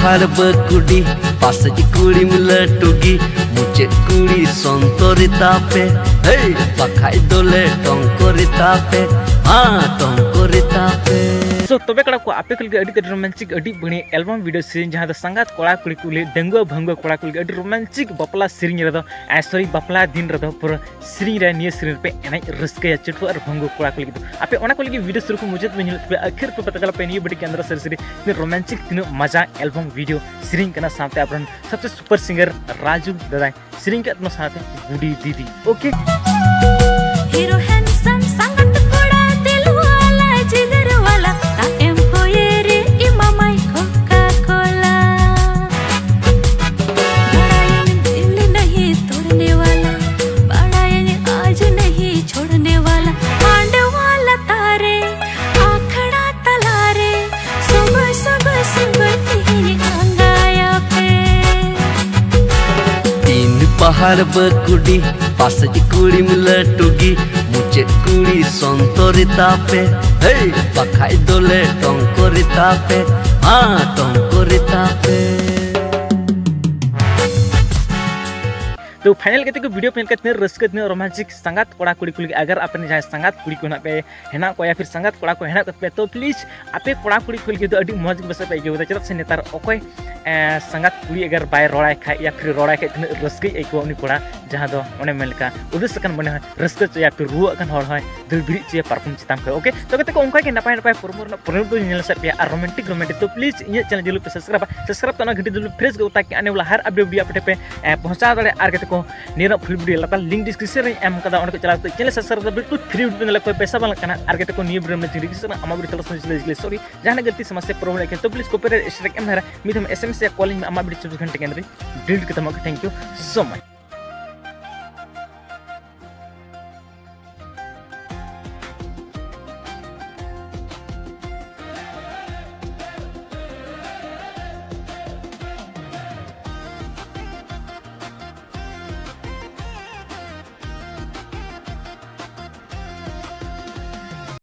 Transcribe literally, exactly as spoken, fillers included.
ᱟᱨ ᱵᱟᱹᱠᱩᱰᱤ ᱯᱟᱥᱮᱡ ᱠᱩᱲᱤᱢ ᱞᱟᱹᱴᱩ ᱜᱮ, ᱢᱩᱪᱟᱹᱫ ᱠᱩᱲᱤ ᱥᱚᱱᱛᱚᱨᱤ ᱛᱟᱯᱮ, ᱦᱮᱭ, ᱵᱟᱠᱷᱟᱡ ᱫᱚᱞᱮ ᱴᱚᱝᱠᱚᱨᱤ ᱛᱟᱯᱮ, ᱦᱟᱸ, ᱴᱚᱝᱠᱚᱨᱤ ᱛᱟᱯᱮ᱾ So, ᱛᱚᱵᱮ ᱠᱚᱲᱟ ᱠᱚ, ᱟᱯᱮ ᱠᱚ ᱞᱟᱹᱜᱤᱫ ᱟᱹᱰᱤ ᱛᱮᱫ romantic, ᱟᱹᱰᱤ ᱵᱟᱹᱲᱤᱡ album video ᱥᱮᱨᱮᱧ, ᱡᱟᱦᱟᱸ ᱫᱚ ᱥᱟᱸᱜᱟᱛ ᱠᱚᱲᱟ ᱠᱩᱲᱤ ᱠᱚ ᱞᱟᱹᱜᱤᱫ, ᱰᱟᱺᱜᱩᱣᱟᱹ ᱵᱷᱟᱺᱜᱩᱣᱟᱹ ᱠᱚᱲᱟ ᱠᱚ ᱞᱟᱹᱜᱤᱫ ᱟᱹᱰᱤ romantic ᱵᱟᱯᱞᱟ ᱥᱮᱨᱮᱧ ᱨᱮᱫᱚ, ᱮ, sorry, ᱵᱟᱯᱞᱟ ᱫᱤᱱ ᱨᱮᱫᱚ ᱯᱩᱨᱟᱹ ᱥᱮᱨᱮᱧ ᱨᱮ, ᱱᱤᱭᱟᱹ ᱥᱮᱨᱮᱧ ᱨᱮᱯᱮ ᱮᱱᱮᱡ ᱨᱟᱹᱥᱠᱟᱹᱭᱟ ᱪᱟᱹᱴᱩᱣᱟᱹ ᱟᱨ ᱵᱷᱟᱺᱜᱩᱣᱟᱹ ᱠᱚᱲᱟ ᱠᱚ ᱞᱟᱹᱜᱤᱫ ᱫᱚ᱾ ᱟᱯᱮ ᱚᱱᱟ ᱠᱚ ᱞᱟᱹᱜᱤᱫ video ᱥᱩᱨᱩ ᱠᱷᱚᱱ ᱢᱩᱪᱟᱹᱫ ᱯᱮ ᱧᱮᱞ ᱛᱚᱵᱮ ᱟᱹᱠᱷᱤᱨ ᱯᱮ ᱯᱟᱛᱟ ᱪᱟᱞᱟᱜ ᱯᱮ ᱱᱤᱭᱟᱹ ᱵᱟᱹᱲᱤᱡ ᱠᱮᱱᱫᱨᱚ ᱥᱟᱹᱨᱤ ᱥᱟᱹᱨᱤ ᱛᱤᱱᱟᱹᱜ romantic, ᱛᱤᱱᱟᱹᱜ ᱢᱟᱡᱟ album video ᱥᱮᱨᱮᱧ ᱠᱟᱱᱟ, ᱥᱟᱶᱛᱮ ᱟᱵᱚᱨᱮᱱ ᱥᱚᱵᱥᱮ super singer ᱨᱟᱡᱩ ᱫᱟᱫᱟᱭ ᱥᱮᱨᱮᱧ ᱠᱟᱜ ᱛᱟᱵᱚᱱᱟ, ᱥᱟᱶᱛᱮ ᱵᱩᱰᱤ ᱫᱤᱫᱤ᱾ Okay? Hero handsome ᱥᱟᱸᱜᱟᱛ ᱠᱚᱲᱟ ᱫᱤᱞ ᱣᱟᱞᱟ ᱡᱤᱜᱟᱨ ᱣᱟᱞᱟ, ᱛᱟᱭᱚᱢ ᱠᱚᱭᱮ ᱨᱮ ᱮᱢᱟᱢᱟᱭ Coca Cola। ᱵᱟᱲᱟᱭᱟᱹᱧ ᱫᱤᱞ ᱱᱟᱦᱤ ᱛᱳᱲᱱᱮ ᱣᱟᱞᱟ, ᱵᱟᱲᱟᱭᱟᱹᱧ ᱟᱡ ᱱᱟᱦᱤ ᱪᱷᱳᱲᱱᱮ ᱣᱟᱞᱟ, ᱢᱟᱸᱰᱣᱟ ᱞᱟᱛᱟᱨ ᱨᱮ ᱟᱠᱷᱲᱟ ᱛᱟᱞᱟᱨᱮ ᱥᱚᱜᱚᱭ ᱥᱚᱜᱚᱭ ᱥᱚᱜᱚᱭ ᱛᱮᱦᱮᱧ ᱟᱸᱜᱟᱭᱟᱯᱮ᱾ ᱛᱤᱱ ᱯᱟᱦᱟᱲ ᱵᱟᱹᱠᱩᱰᱤ ᱯᱟᱥᱮᱡ ᱠᱩᱲᱤᱢ ᱞᱟᱹᱴᱩ ᱜᱮ, ᱢᱩᱪᱟᱹᱫ ᱠᱩᱲᱤ ᱥᱚᱱᱛᱚᱨᱤ ᱛᱟᱯᱮ, ᱦᱮᱭ, ᱵᱟᱠᱷᱟᱡ ᱫᱚᱞᱮ ᱴᱚᱝᱠᱚᱨᱤ ᱛᱟᱯᱮ, ᱦᱟᱸ, ᱴᱚᱝᱠᱚᱨᱤ ᱛᱟᱯᱮ᱾ ᱛᱚ final ᱠᱟᱛᱮ ᱠᱚ video ᱯᱮ ᱧᱮᱞ ᱠᱮᱫ, ᱛᱤᱱᱟᱹᱜ ᱨᱟᱹᱥᱠᱟᱹ, ᱛᱤᱱᱟᱹᱜ romantic ᱥᱟᱸᱜᱟᱛ ᱠᱚᱲᱟ ᱠᱩᱲᱤ ᱠᱚ ᱞᱟᱹᱜᱤᱫ᱾ ᱟᱜᱟᱨ ᱟᱯᱮ ᱨᱮᱱ ᱡᱟᱦᱟᱸᱭ ᱥᱟᱸᱜᱟᱛ ᱠᱩᱲᱤ ᱠᱚ ᱦᱮᱱᱟᱜ ᱯᱮ, ᱦᱮᱱᱟᱜ ᱠᱚᱣᱟ ᱭᱟ ᱯᱷᱤᱨ ᱥᱟᱸᱜᱟᱛ ᱠᱚᱲᱟ ᱠᱚ ᱦᱮᱱᱟᱜ ᱠᱚ ᱛᱟᱯᱮᱭᱟ, ᱛᱚ please ᱟᱯᱮ ᱠᱚᱲᱟ ᱠᱩᱲᱤ ᱠᱚ ᱞᱟᱹᱜᱤᱫ ᱫᱚ ᱟᱹᱰᱤ ᱢᱚᱡᱽ ᱜᱮ ᱯᱟᱥᱮᱡ ᱯᱮ ᱟᱹᱭᱠᱟᱹᱣ ᱮᱫᱟ᱾ ᱪᱮᱫᱟᱜ ᱥᱮ ᱱᱮᱛᱟᱨ ᱚᱠᱚᱭ, ᱮ, ᱥᱟᱸᱜᱟᱛ ᱠᱩᱲᱤ ᱟᱜᱟᱨ ᱵᱟᱭ ᱨᱚᱲᱟᱭ ᱠᱷᱟᱡ ᱭᱟ ᱯᱷᱤᱨ ᱨᱚᱲᱟᱭ ᱠᱷᱟᱡ, ᱛᱤᱱᱟᱹᱜ ᱨᱟᱹᱥᱠᱟᱹᱭ ᱟᱹᱭᱠᱟᱹᱣᱟ ᱩᱱᱤ ᱠᱚᱲᱟ, ᱡᱟᱦᱟᱸ ᱫᱚ ᱚᱱᱮ ᱢᱮᱱ ᱞᱮᱠᱟ ᱩᱫᱟᱹᱥ ᱟᱠᱟᱱ ᱢᱚᱱᱮ ᱦᱚᱸᱭ ᱨᱟᱹᱥᱠᱟᱹ ᱦᱚᱪᱚᱭᱟ, ᱯᱷᱤᱨ ᱨᱩᱣᱟᱹᱜ ᱟᱠᱟᱱ ᱦᱚᱲ ᱦᱚᱸᱭ ᱫᱟᱹᱲ ᱵᱮᱨᱮᱫ ᱦᱚᱪᱚᱭᱟ ᱯᱟᱨᱠᱚᱢ ᱪᱮᱛᱟᱱ ᱠᱷᱚᱱ᱾ Okay, ᱛᱚ ᱜᱟᱛᱮ ᱠᱚ, ᱚᱱᱠᱟ ᱜᱮ ᱱᱟᱯᱟᱭ ᱱᱟᱯᱟᱭ promo ᱨᱮᱱᱟᱜ promo ᱫᱚ ᱧᱮᱞ ᱥᱟᱫ ᱯᱮᱭᱟ ᱟᱨ romantic romantic, ᱛᱚ please ᱤᱧᱟᱹᱜ channel ᱡᱩᱫᱤ ᱯᱮ subscribe, subscribe ᱛᱚ ᱚᱱᱟ ᱜᱷᱟᱹᱴᱤ ᱡᱩᱞᱩ press ᱜᱮ, ᱛᱟᱠᱤ ᱟᱱᱮ ᱣᱟᱞᱟ ᱦᱟᱨ update video ᱟᱯᱮ ᱴᱷᱮᱱ ᱯᱮ, ᱮ, ᱯᱚᱦᱚᱸᱪᱟᱣ ᱫᱟᱲᱮᱭᱟᱜᱼᱟ᱾ ᱟᱨ ᱜᱟᱛᱮ ᱠᱚ, ᱱᱤᱭᱟᱹ ᱨᱮᱱᱟᱜ full video ᱞᱟᱛᱟᱨ link description ᱨᱮᱧ ᱮᱢ ᱠᱟᱫᱟ, ᱚᱸᱰᱮ ᱠᱚ ᱪᱟᱞᱟᱣ ᱠᱟᱛᱮ channel subscribe ᱫᱚ ᱵᱤᱞᱠᱩᱞ free video ᱧᱮᱞ ᱠᱚ ᱯᱚᱭᱥᱟ ᱵᱟᱝ ᱞᱟᱜᱟᱜ ᱠᱟᱱᱟ᱾ ᱟᱨ ᱜᱟᱛᱮ ᱠᱚ, ᱱᱤᱭᱟᱹ video ᱨᱮ description ᱨᱮ ᱟᱢᱟᱜ video ᱛᱟᱞᱟ ᱥᱚᱸᱜᱮ ᱥᱚᱸᱜᱮ sorry, ᱡᱟᱦᱟᱱᱟᱜ ᱜᱟᱹᱞᱛᱤ ᱥᱚᱢᱚᱥᱥᱟ problem ᱦᱮᱡ ᱠᱷᱟᱱ, ᱛᱚ please copyright strike ᱮᱢ ᱫᱷᱟᱨᱟ, ᱢᱤᱫ ᱫᱷᱟᱣ S M S ᱭᱟ call ᱤᱧ ᱢᱮ, ᱟᱢᱟᱜ video ᱪᱚᱵᱵᱤᱥ ᱜᱷᱚᱱᱴᱟ ᱠᱮᱱᱫᱨᱤᱧ delete ᱠᱟᱛᱟᱢᱟ᱾ Okay, thank you so much᱾